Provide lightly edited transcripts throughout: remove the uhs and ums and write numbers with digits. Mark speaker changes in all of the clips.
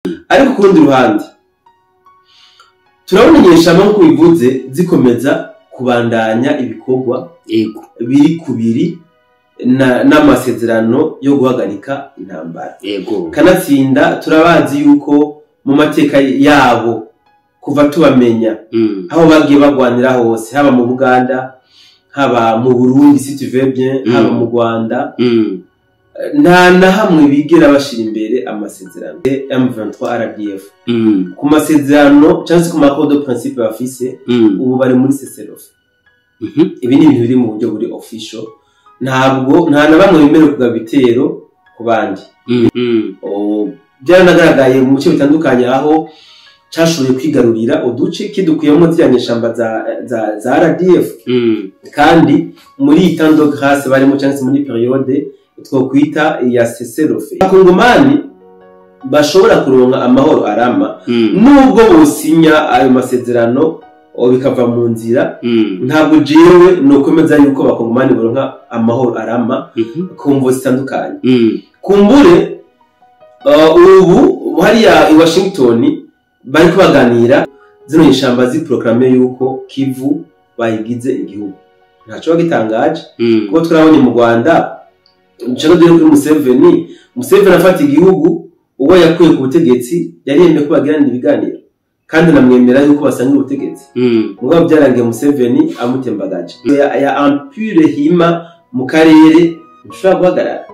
Speaker 1: Ariko ku rundi ruhande turabona inyeshamba, nk'uko bivuze, zikomeza kubandanya ibikorwa biri kubiri n'amasezerano yo guhagarika intambara. Kanatsinda turabazi yuko mu mateka yabo, kuva tubamenya, aho bagiye bagwanira hose, haba mu Buganda, haba mu Burundi, si tu veux bien, haba mu Rwanda, nta na hamwe bigera bashira imbere amasezerano. M23 RDF, ku masezerano cyangwa se ku ma accord de principe bafise, ubu bari muri cessez-le-feu. Ibi ni ibintu biri mu buryo buri official. Ntabwo nta na bamwe bemerewe kugaba ibitero ku bandi. Byaranagaragaye mu bice bitandukanye aho cashoboye kwigarurira uduce kidukuyemo ziriya nyeshamba za RDF. Kandi muri iyi temps de grâce barimo, cyangwa se muri période twokwita ya cessez-le-feu, abakongomani bashobora kuronka amahoro arama nubwo bosinya ayo masezerano, bikava mu nzira. Ntabwo jewe nokomeza yuko abakongomani baronka amahoro arama ku mvo zitandukanye. Kumbure ubu hariya i Washington bariko baganira, zino nyeshamba ziproclame yuko Kivu bayigize igihugu, ntaco bagitangaje, kuko turabonye mu Rwanda, nshaka dore kuri Museveni. Museveni afata igihugu, uwo yakuye ku butegetsi yari yemeye ko bagirana ibiganiro, kandi namwemera yuko basangira ubutegetsi. Mugabo byarangiye Museveni amutembagaje. Ya empire Hima mu karere ntushobora guhagarara.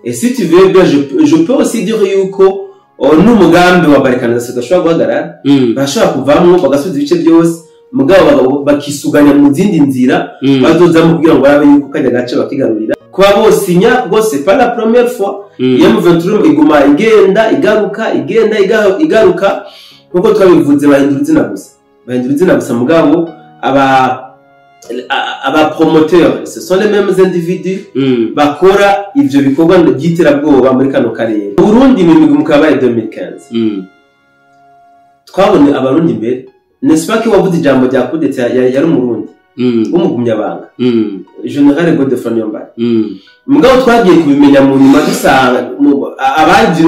Speaker 1: Et si tu veux bien, je peux aussi dire yuko n'umugambi wa balkanisation udashobora guhagarara. Barashobora kuvamwo bagasubiza ibice byose, mugabo bakisuganya mu zindi nzira bazozamo kugira ngo barabe yuko kajya gace bakigarurira. Kuba bosinya, kuko c'est pas la première fois, iyo M23 iguma igenda igaruka, igenda igaruka. Nkuko twabivuze, bahindura izina gusa, bahindura izina gusa, mugabo aba promoteurs, ce sont les mêmes individus bakora ivyo bikorwa by'iterabwoba muri kano karere. Burundi mu migwi kabaye 2015, twabonye abarundi imbere, n'est-ce pas ko wavuze ijambo rya coup d'état yari umurundi w'umugumyabanga, Général Godefroid Niyombare. Mugabo twagiye kubimenya mu nyuma, dusanga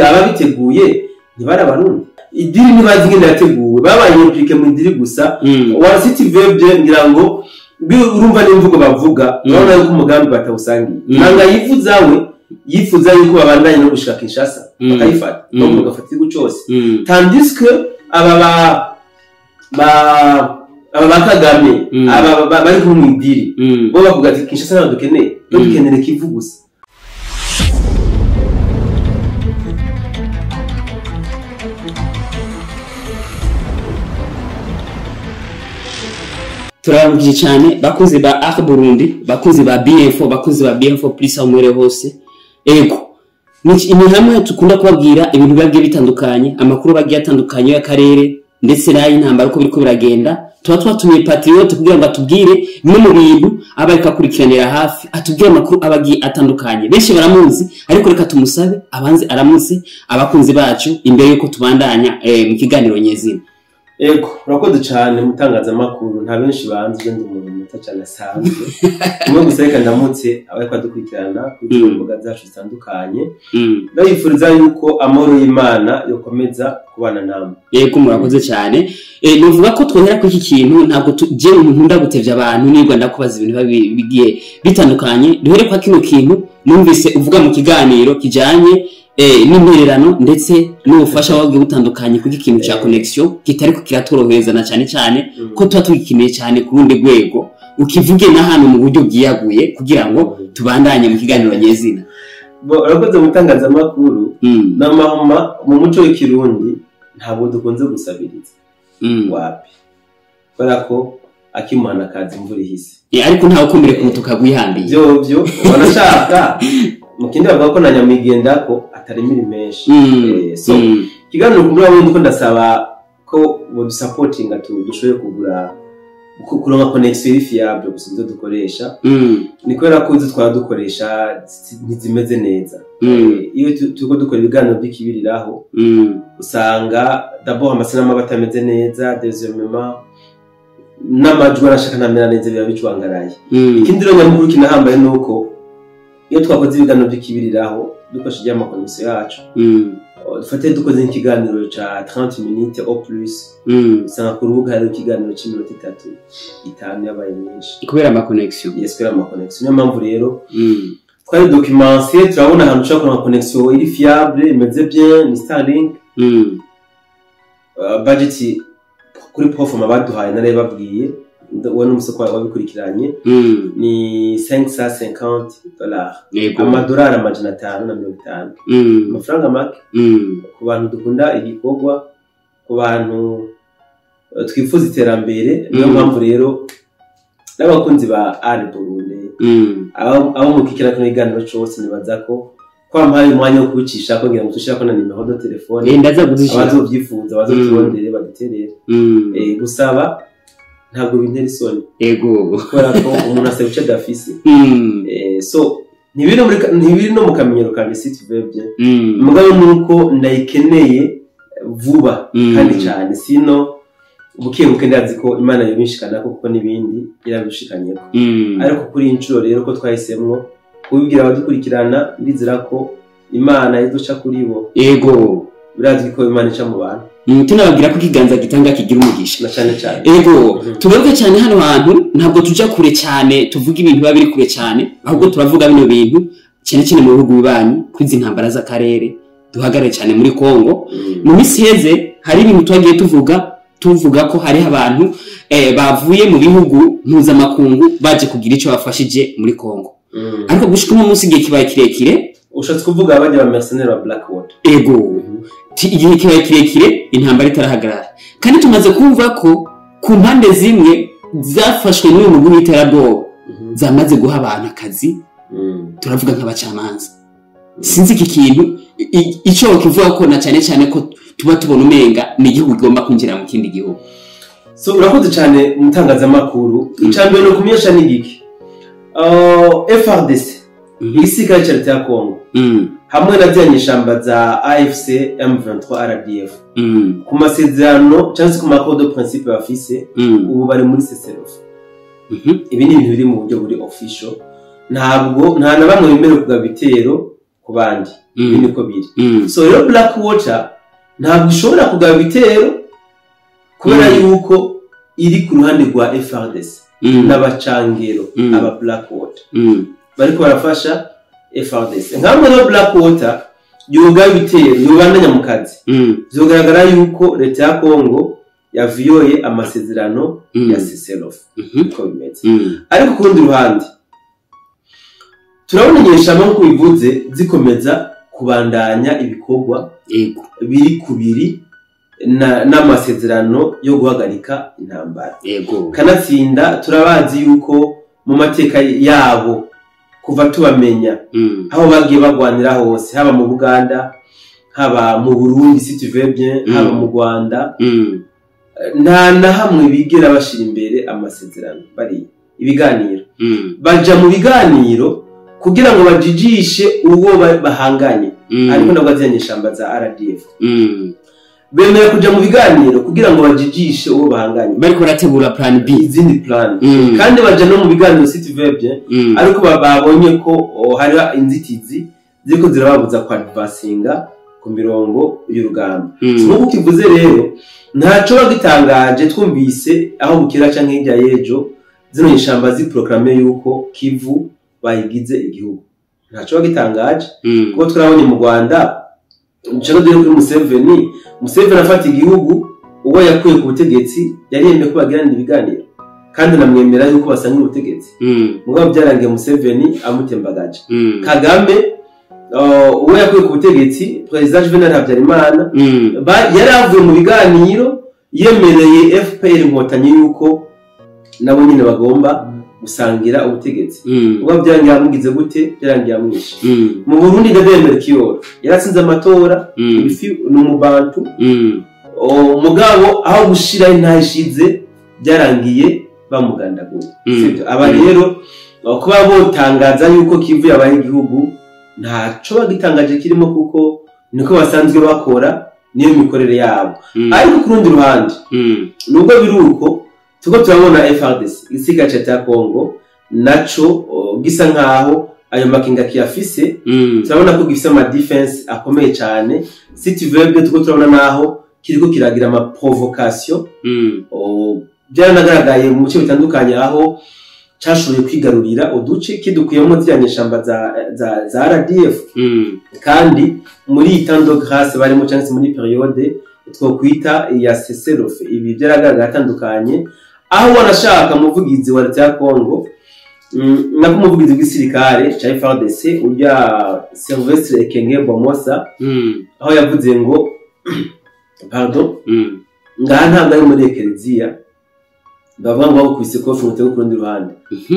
Speaker 1: ababiteguye ntibari abarundi. Idiri ntibazi ingene yateguwe, babaye impliqué mu idiri gusa. Warasiti vebye ngira ngo urumva n'imvugo bavuga, urabona yuko umugambi batawusangiye. Nanga yifuza, we yifuza yuko babandanye no gushika Kinshasa, bakayifata, donc bagafata igihugu cose, tandis que aba ba Kagame, aba bari kumwe mu idiri, bo bavuga ati Kinshasa ntabwo dukeneye, bo dukeneye Kivu gusa.
Speaker 2: Turababwije cyane, bakunzi ba Art Burundi, bakunzi ba BF, bakunzi ba BF Plus, aho mwere hose. Ego, ni hamwe tukunda kubabwira ibintu biba bigiye bitandukanye, amakuru bagiye atandukanye y'akarere ndetse n'ay'intambara uko biriko biragenda. Tuba twatumiye Patriote kugira ngo atubwire bimwe mu bintu aba ariko akurikiranira hafi, atubwire amakuru aba agiye atandukanye. Benshi baramuzi, ariko reka tumusabe abanze aramutse abakunzi bacu imbere yuko tubandanya mu kiganiro nyezina.
Speaker 1: Ego, urakoze cyane mutangazamakuru. Nta benshi banzi, je ndi umuntu muto cyane asanzwe umwe gusa. Reka ndamutse abariko badukurikirana kuri izo mbuga zacu zitandukanye. Ndabifuriza yuko amahoro y'Imana yokomeza kubana namwe.
Speaker 2: Yego, murakoze cyane. Nuvuga ko twongera kuri iki kintu, ntabwo je nkunda gutevya abantu, nibwo ndakubaza ibintu biba bigiye bitandukanye. Duhere kwa kino kintu numvise uvuga mu kiganiro kijanye n'intererano ndetse n'ubufasha wagiye butandukanye kuko ikintu ca connexion kitariko kiratworohereza, na cyane cyane ko tuba tugikeneye cyane ku rundi rwego. Ukivuge na hano mu buryo bwiyaguye kugira ngo tubandanye mu kiganiro nyezina.
Speaker 1: Bo, urakoze mutangazamakuru. N'amahoma mu muco w'ikirundi ntabwo dukunze gusabiriza. Wapi, kubera ko akimuhana kaza imvura ihise.
Speaker 2: Ariko ntawe ukomereka umutuka gwihambiye.
Speaker 1: Vyovyo wanashaka mu kindi bavuga ko na nyamwigenda ko ataremira menshi. So ikiganiro kuri wundi ko ndasaba ko bodusapotinga dushoboye kugura kuronka connexion iri fiable gusa izo dukoresha. Ni kubera ko izo twaba dukoresha ntizimeze neza. Iyo turiko dukora ibiganiro by'ikibiriraho, usanga d'abord amasanamu aba atameze neza, deuxièmement n'amajwi arashaka ntamera neza, biba bicwangaraye. Ikindi rero nyamukuru kinahambaye ni uko iyo twakoze ibiganiro by'ikibiriraho dukoresheje ama connexion yacu, Dufate dukoze nk'ikiganiro ca 30 minutes au plus, usanga ku rubuga hariho ikiganiro c'iminota 3, 5 yabaye myinshi.
Speaker 2: Kubera ama connexion.
Speaker 1: Yes, kubera ama connexion. Niyo mpamvu rero twari documenté, turabona ahantu ushobora kuronka connexion iri fiable, imeze bien, ni Starlink. Budget kuri proforma baduhaye, nari babwiye, wowe n'umusoko wabikurikiranye, ni $550, amadolari 550, amafaranga make ku bantu dukunda igikorwa, ku bantu twifuza iterambere. Niyo mpamvu rero n'abakunzi ba Art Burundi, abo mukikira kino kiganiro cose, nibaza ko kwampaye umwanya wo kubicisha ko ngira ngo tushirako na numéro de téléphone.
Speaker 2: Ndaza kuzishira.
Speaker 1: Abazovyifuza bazoturondere, baduterere. Gusaba ntabwo bintera isoni, kubera ko umuntu asaba ico adafise. So ntibiri no mu kamenyero kanje, si tu veux bien. Mugabo nuko ndayikeneye vuba kandi cyane, sino buke buke ndazi ko Imana yobinshikana, kuko n'ibindi irabishikanyeko. Ariko kuri iyi nshuro rero ko twahisemwo kubibwira abadukurikirana, ndizera ko Imana izoca kuri bo. Birazwi ko Imana ica mu bantu.
Speaker 2: Tunababwira ko ikiganza gitanga kigira umugisha.
Speaker 1: Na cyane cyane.
Speaker 2: Tugaruke cyane hano hantu, ntabwo tuja kure cyane tuvuga ibintu biba biri kure cyane, ahubwo turavuga bino bintu cyane cyane mu bihugu bibanyi, kuri izi ntambara z'akarere, duhagarare cyane muri Kongo. Mu minsi iheze hari ibintu twagiye tuvuga ko hariho abantu bavuye mu bihugu mpuzamakungu baje kugira icyo bafashije muri Kongo. Ariko gushika uno munsi igihe kibaye kirekire.
Speaker 1: Ushatse kuvuga bajya ba mercenaires ba Blackwater?
Speaker 2: Ego. Igihe kibaye kirekire intambara itarahagarara, kandi tumaze kumva ko ku mpande zimwe zafashwe n'uyu mugwi w'iterabwoba zamaze guha abantu akazi. Turavuga nk'abacamanza. Sinzi iki kintu ico kivuga ko, na cyane cyane ko tuba tubona umenga ni igihugu kigomba kwinjira mu kindi gihugu.
Speaker 1: So urakoze cyane umutangazamakuru. Icya mbere ni ukumenyesha ni igiki? FARDC, igisirikare cya leta ya Congo, hamwe na ziriya nyeshamba za AFC M23 RDF, ku masezerano cyangwa se ku ma accord de principe bafise, ubu bari muri cessez-le-feu. Ibi ni ibintu biri mu buryo buri official, ntabwo nta na bamwe bemerewe kugaba ibitero ku bandi. Ibi niko biri. So rero Blackwater ntabwo ishobora kugaba ibitero kubera yuko iri ku ruhande rwa FARDC n'abacangero. Aba Blackwater bariko barafasha FARDC. Nkamwe rero Blackwater yugaba ibitero, yobandanya mu kazi, vyogaragara yuko leta ya Congo yaviyoye amasezerano ya cessez-le-feu. Niko bimeze. Ariko ku rundi ruhande turabona inyeshamba, nk'uko bivuze, zikomeza kubandanya ibikorwa biri kubiri n'amasezerano yo guhagarika intambara. Kanatsinda turabazi yuko mu mateka yabo kuva tubamenya, aho bagiye bagwanira hose, haba mu Buganda, haba mu Burundi, si tu veux bien, haba mu Rwanda, nta na hamwe bigera bashira imbere amasezerano. Bari ibiganiro, baja mu biganiro kugira ngo bajijishe uwo bahanganye. Ariko nabwo azanye ishamba za RDF bemera kuja mu biganiro kugira ngo bajijishe uwo bahanganye.
Speaker 2: Bariko barategura plan B.
Speaker 1: Izindi plan. Kandi baja no mu biganiro, si tu veux bien, ariko babonye ko hari inzitizi ziriko zirababuza kwa advancinga ku mirongo y'urugamba. Nk'uko ukivuze rero, ntaco bagitangaje twumvise aho bukera canke hirya y'ejo zino nyeshamba ziproclame yuko Kivu bayigize igihugu. Ntaco bagitangaje, kuko turabonye mu Rwanda, nshaka dore kuri Museveni. Museveni afata igihugu, uwo yakuye ku butegetsi yari yemeye ko bagirana ibiganiro, kandi anamwemera yuko basangira ubutegetsi. Mugabo byarangiye Museveni amutembagaje. Kagame, uwo yakuye ku butegetsi, Perezida Juvenal Habyarimana, yari avuye mu biganiro yemereye FPR Inkotanyi yuko nabo nyine bagomba gusangira ubutegetsi. Ubwo byarangiye amugize gute? Byarangiye amwishe. Mu Burundi, Ndadaye Melchior yaratsinze amatora. Ibifi ni umubantu. Mugabo aho gushira intayishize byarangiye bamugandaguye. Sibyo? Aba rero kuba botangaza yuko Kivu yabaye igihugu, ntaco bagitangaje kirimo, kuko niko basanzwe bakora, niyo mikorere yabo. Ariko ku rundi ruhande, nubwo biri uko, turiko turabona FARDC, igisirikare ca Congo, naco gisa nkaho Ayo makenga kiyafise. Turabona ko gifise ama défenses akomeye cyane. Si tu veux bien, tuko turabona naho kiriko kiragira ama provocation. Byaranagaragaye mu bice bitandukanye aho cashoboye kwigarurira uduce kidukuyemo ziriya nyeshamba za RDF. Kandi muri iyi temps de grâce barimo, cyangwa se muri période twokwita iya cessez-le-feu, ibi byaragaragaye atandukanye, aho wanashaka umuvugizi wa leta ya Congo, nako umuvugizi w'igisirikare ca FARDC urya Sylvestre Ekenge Bomosa, aho yavuze ngo, pardon, ngaha ntabwo ari muri ekereziya bavuga ngo bagukubise kofi ngo utege ku rundi ruhande.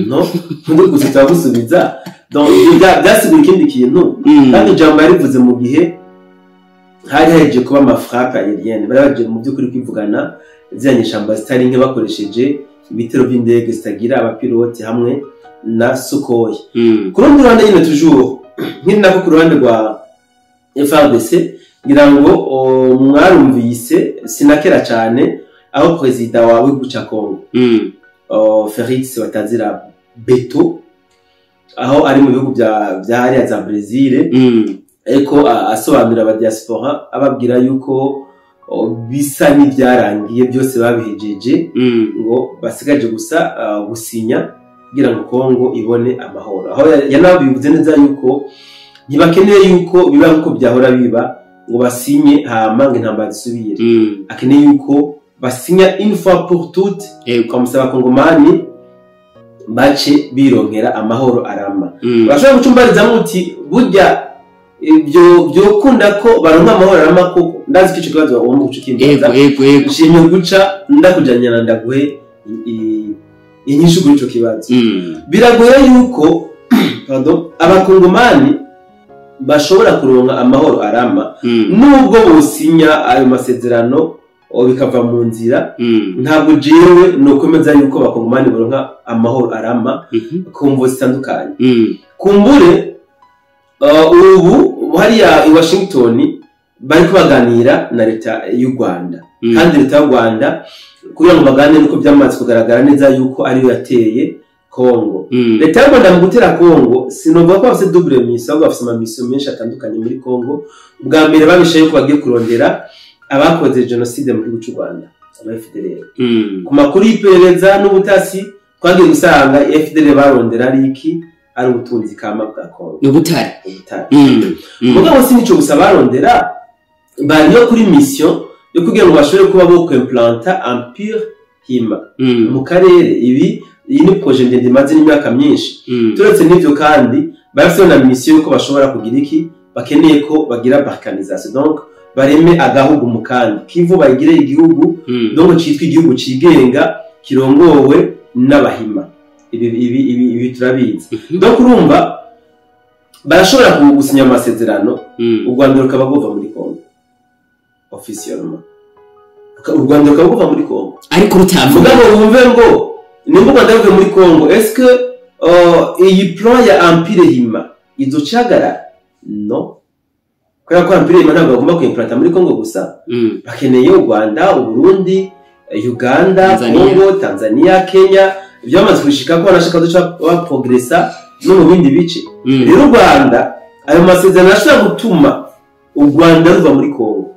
Speaker 1: No ntundi gusa turagusubiza. Donc ibyo byasigura ikindi kintu. Kandi ijambo yarivuze mu gihe hari hahejeje kuba ama frappes aériennes, bari bagiye mu by'ukuri kwivugana ziriya nyeshamba zitari nke bakoresheje ibitero by'indege zitagira abapilote hamwe na Sukhoi. Ku rundi ruhande nyine, toujours nkiri nako ku ruhande rwa FARDC, ngira ngo mwarumvise sinakera cyane aho perezida wa w'igihugu ca Congo, Felix Batazira Beto, aho ari mu bihugu bya hariya za Brazil, ariko asobanurira aba diaspora, ababwira yuko bisa n'ibyarangiye byose babihejeje, ngo basigaje gusa gusinya kugira ngo Congo ibone amahoro, aho yanabivuze neza yuko ntibakeneye yuko biba nkuko byahora biba, ngo basinye hama ngo intambara zisubire. Akeneye yuko basinya une fois pour toutes, comme ça abakongomani bace bironkera amahoro arama. Bashobora gucumbarizamo uti burya ibyo byokunda ko baronka amahoro arama koko? Ndazi ko ico kibazo bagomba guca ukimbaza.
Speaker 2: Ego.
Speaker 1: Nshimye guca ndakujanyana ndaguhe inyishu kuri ico kibazo. Biragoye yuko, pardon, abakongomani bashobora kuronka amahoro arama nubwo bosinya ayo masezerano bikava mu nzira. Ntabwo jewe nokomeza yuko abakongomani baronka amahoro arama ku mvo zitandukanye. Kumbure ubu hariya i Washington bariko baganira na leta y'u Rwanda. Kandi leta y'u Rwanda kugira ngo baganire nuko byamaze kugaragara neza yuko ariyo yateye Congo. Leta y'u Rwanda mu gutera Congo, sinovuga ko bafise double mission, ahubwo bafise ama mission menshi atandukanye muri Congo. Ubwa mbere babishe yuko bagiye kurondera abakoze jenoside mu gihugu cy'u Rwanda, aba FDLR. Ku makuru y'iperereza n'ubutasi twagiye gusanga FDLR barondera ari iki? Ari ubutunzi kama bwa Congo.
Speaker 2: Ni ubutare.
Speaker 1: Ubutare. Mugabo si nico gusa barondera, bariyo kuri mission yo kugira ngo bashobore kuba bo kwimplanta empire hima mu karere. Ibi iyi ni projet ndende imaze n'imyaka myinshi. Turetse n'ivyo kandi barafite na mission yuko bashobora kugira iki? Bakeneye ko bagira balkanisation, donc bareme agahugu mu kandi Kivu, bayigire igihugu, donc citwa igihugu cigenga kirongowe n'abahima. Ibi turabizi. Donc urumva barashobora gusinya amasezerano, u Rwanda rukaba rwova muri Congo officiellement, u Rwanda rukaba rwova muri Congo.
Speaker 2: Ariko rutavuga.
Speaker 1: Mugabo wumve ngo nimba u Rwanda ruvuye muri Congo, est-ce que iyi plan ya empire hima izocagarara? No, kubera ko empire hima ntabwo bagomba kuimplanta muri Congo gusa. Bakeneye u Rwanda, Uburundi, Uganda,
Speaker 2: Tanzania.
Speaker 1: Congo, Tanzania, Kenya. Byamaze gushika ko banashaka duca baprogresa no mu bindi bice. Rero u Rwanda, ayo masezerano ashobora gutuma u Rwanda ruva muri Congo,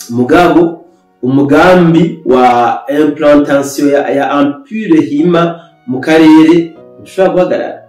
Speaker 1: mugabo umugambi wa implantation ya empire hima mu karere ntushobora guhagarara.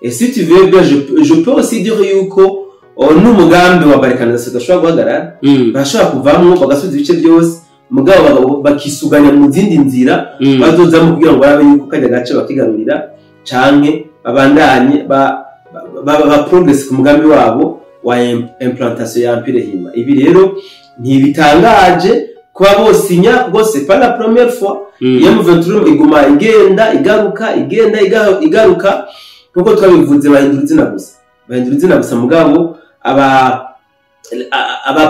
Speaker 1: Et si tu veux bien, je peux aussi dire yuko n'umugambi wa balkanisation udashobora guhagarara. Barashobora kuvamwo bagasubiza ibice byose, mugabo bakisuganya mu zindi nzira bazozamo kugira ngo barabe yuko kajya gace bakigarurira canke babandanye ba progress ku mugambi wabo wa implantation ya empire hima. Ibi rero ntibitangaje kuba bosinya, kuko c'est pas la première fois. Iyo M23 iguma igenda igaruka, igenda igaruka, nkuko twabivuze, bahindura izina gusa, bahindura izina gusa, mugabo aba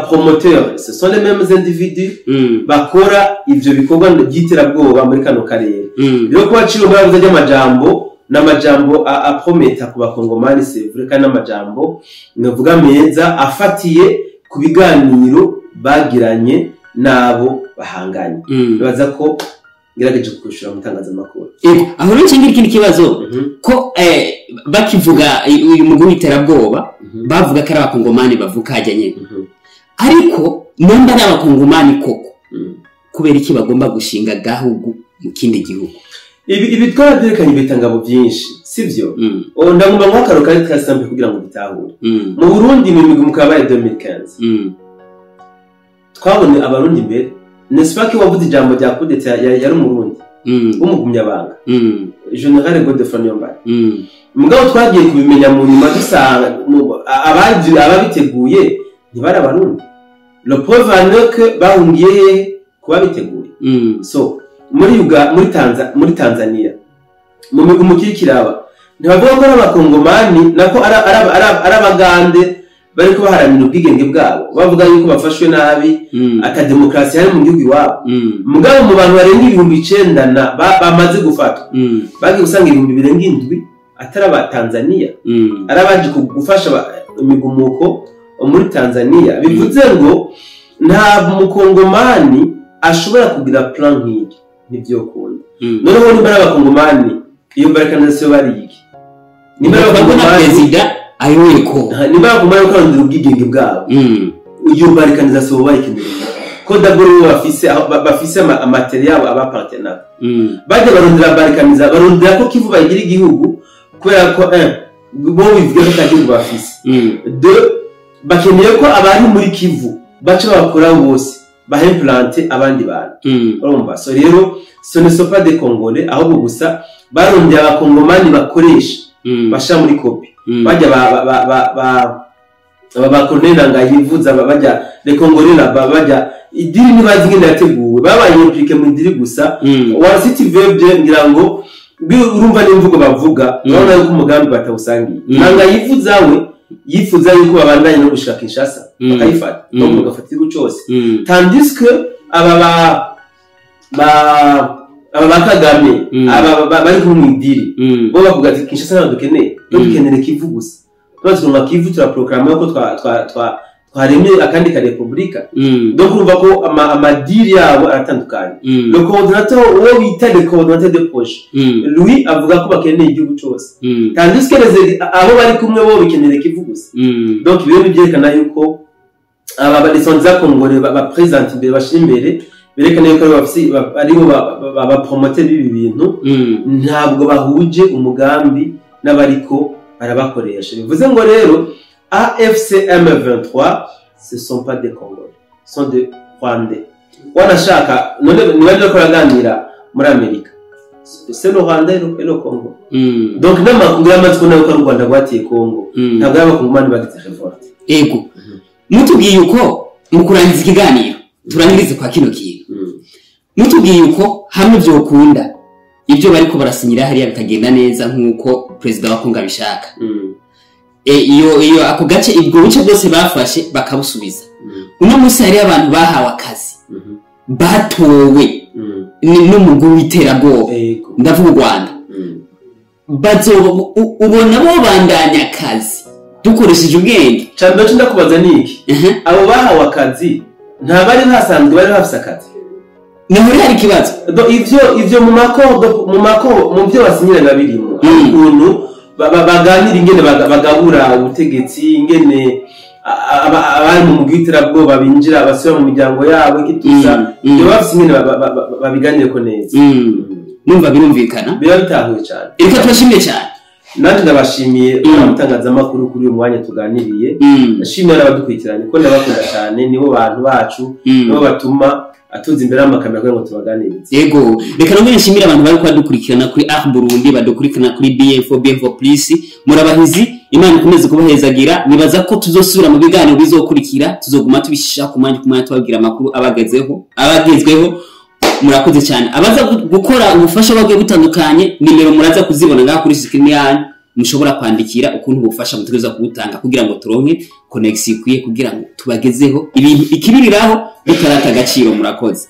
Speaker 1: promoteurs, ce sont les mêmes individus bakora ivyo bikorwa by'iterabwoba muri kano karere. Rero kuba Ciro yavuze ry'amajambo n'amajambo aprometa ku bakongomani, c'est vrai, kandi n'amajambo navuga meza afatiye ku biganiro bagiranye n'abo bahanganye. Bibaza ko Ngerageje kukwishura mu itangazamakuru.
Speaker 2: Ego, aho rero ngira ikindi kibazo ko bakivuga uyu mugwi w'iterabwoba, bavuga ko ari Abakongomani bavuka hajya nyene, ariko nimba ari Abakongomani koko, kubera iki bagomba gushinga gahugu mu kindi gihugu?
Speaker 1: Ibi twarabyerekanye ibitangabo byinshi, sivyo? Oh, ndagomba nguha akarorero kari très simple kugira ngo bitahure. Mu Burundi, mu migwi mukabaye 2015, twabonye Abarundi imbere, n'est-ce pas ko wavuze ijambo rya coup d'état yari Umurundi w'umugumyabanga, Général Godefroid Niyombare. Mugabo twagiye kubimenya mu nyuma, dusanga ababiteguye ntibari Abarundi. Le preuve en est que bahungiye hehe kuba biteguye? So muri Tanzania, mu migwi mukirikiraba, ntibavuga ko ari Abakongomani, nako ari Abagande bariko baharanira ubwigenge bwabo, bavuga yuko bafashwe nabi, ata demokarasi hari mu gihugu iwabo. Mugabo mu bantu barenga 9000 na bamaze gufatwa, bagiye gusanga 7000 atari aba Tanzania, ari abaje gufasha imigumuko muri Tanzania. Bivuze ngo nta Mukongomani ashobora kugira plan nk'iyi, ntivyokunda. Noneho nimba ari Abakongomani, iyo balkanisation bariki? Nimba ari
Speaker 2: Bavuga na
Speaker 1: Abakongomani,
Speaker 2: perezida ayoboye ko
Speaker 1: nimba ari Abakongomani bariko barondera ubwigenge bwabo, iyo balkanisation bo bayikeneye ko d'abord bo bafise aho bafise amateri yabo, aba partenaire bajya barondera balkaniza, barondera ko Kivu bayigira igihugu, kubera ko un, bo bivuga ko ata gihugu bafise, deux, bakeneye ko abari muri Kivu baca babakora bose, bahimplante abandi bantu. Urumva, so rero ce ne sont pas des Congolais, ahubwo gusa barondeye Abakongomani bakoresha, bashira muri kopi, bajya ba aba ba Colonel Nanga yivuza, bajya les Congolais là-bas, bajya idiri ntibazi ingene yateguwe, babaye impliqué mu idiri gusa. Wa si tu veux bien, ngira ngo urumva n'imvugo bavuga, urabona yuko umugambi batawusangiye. Nanga yivuza, we yifuza yuko babandanya no gushika Kinshasa, bakayifata, donc bagafata igihugu cose, tandis que aba ba Kagame, aba bari kumwe mu idiri, bo bavuga ati Kinshasa ntabwo dukeneye, bo dukeneye Kivu gusa. Tuba turonka Kivu, turaproclama ko twa twa twa twaremye akandi ka republika. Donc urumva ko amadiri yabo aratandukanye. Le coordinateur, uwo bita le coordinateur de projet, lui avuga ko bakeneye igihugu cose, tandis que abo bari kumwe bo bikeneye Kivu gusa. Donc ibyo ni byerekana yuko aba ba les Congolais ba présente imbere, bashira imbere, berekana yuko aribo bafise aribo ba promoteur b'ibi bintu, ntabwo bahuje umugambi n'abariko barabakoresha. Bivuze ngo rero AFC M23, ce sont pas des Congolais, ce sont des Rwandais. Wanashaka none niba bariko baraganira muri Amerika, c'est le Rwanda et le Congo. Donc n'amakuru y'amatsiko nayo ko ari u Rwanda rwatiye Congo, ntabwo ari Abakongomani bagize révolte.
Speaker 2: Ego, mutubwiye uko mu kurangiza ikiganiro, turangirize kwa kino kintu, mutubwiye uko hamwe byokunda, ibyo bariko barasinyira hariya bikagenda neza nk'uko perezida wa Kongo abishaka, iyo ako gace, ubwo buce bwose bafashe bakabusubiza, uno munsi hariyo abantu bahawe akazi, batowe n'umugwi w'iterabwoba, ndavuga u Rwanda, bazoba ubona bo bandanya akazi dukoresheje ubwenge?
Speaker 1: Cambere cyo ndakubaza ni iki: abo bahawe akazi nta bari basanzwe bari bafise akazi?
Speaker 2: Niho hari ikibazo.
Speaker 1: Ivyo mu mako mu byo basinyira biba birimo ukuntu baganira ingene bagabura ubutegetsi, ingene abari mu mugwi w'iterabwoba binjira, basubira mu miryango yabo, ikituza. Ibyo bafise ingene babiganireko neza.
Speaker 2: Numva birumvikana.
Speaker 1: Biba bitahuye cyane.
Speaker 2: Reka tubashimire cyane.
Speaker 1: Nanjye ndabashimiye abatangazamakuru kuri uyu mwanya tuganiriye. Ndashimira n'abadukurikiranye, ko ndabakunda cyane, nibo bantu bacu, nibo batuma atuza imbere y'amakamera kugira ngo tubaganirize.
Speaker 2: Yego, reka nongere nshimire abantu bari kubadukurikirana kuri Art Burundi, badukurikirana kuri BM4, BM4 Plus. Murabahizi, Imana ikomeze kubahezagira. Nibaza ko tuzosubira mu biganiro bizokurikira, tuzoguma tubishisha ku mwanya ku mwanya, tubabwira amakuru abagezeho, abagezweho. Murakoze cyane. Abaza gukora ubufasha bagiye butandukanye, nimero muraza kuzibona ngaha kuri screen yanyu, mushobora kwandikira ukuntu ubufasha mutegerezwa kubutanga kugira ngo turonke connexion ikwiye kugira ngo tubagezeho ibintu ikibiriraho bitarata agaciro. Murakoze.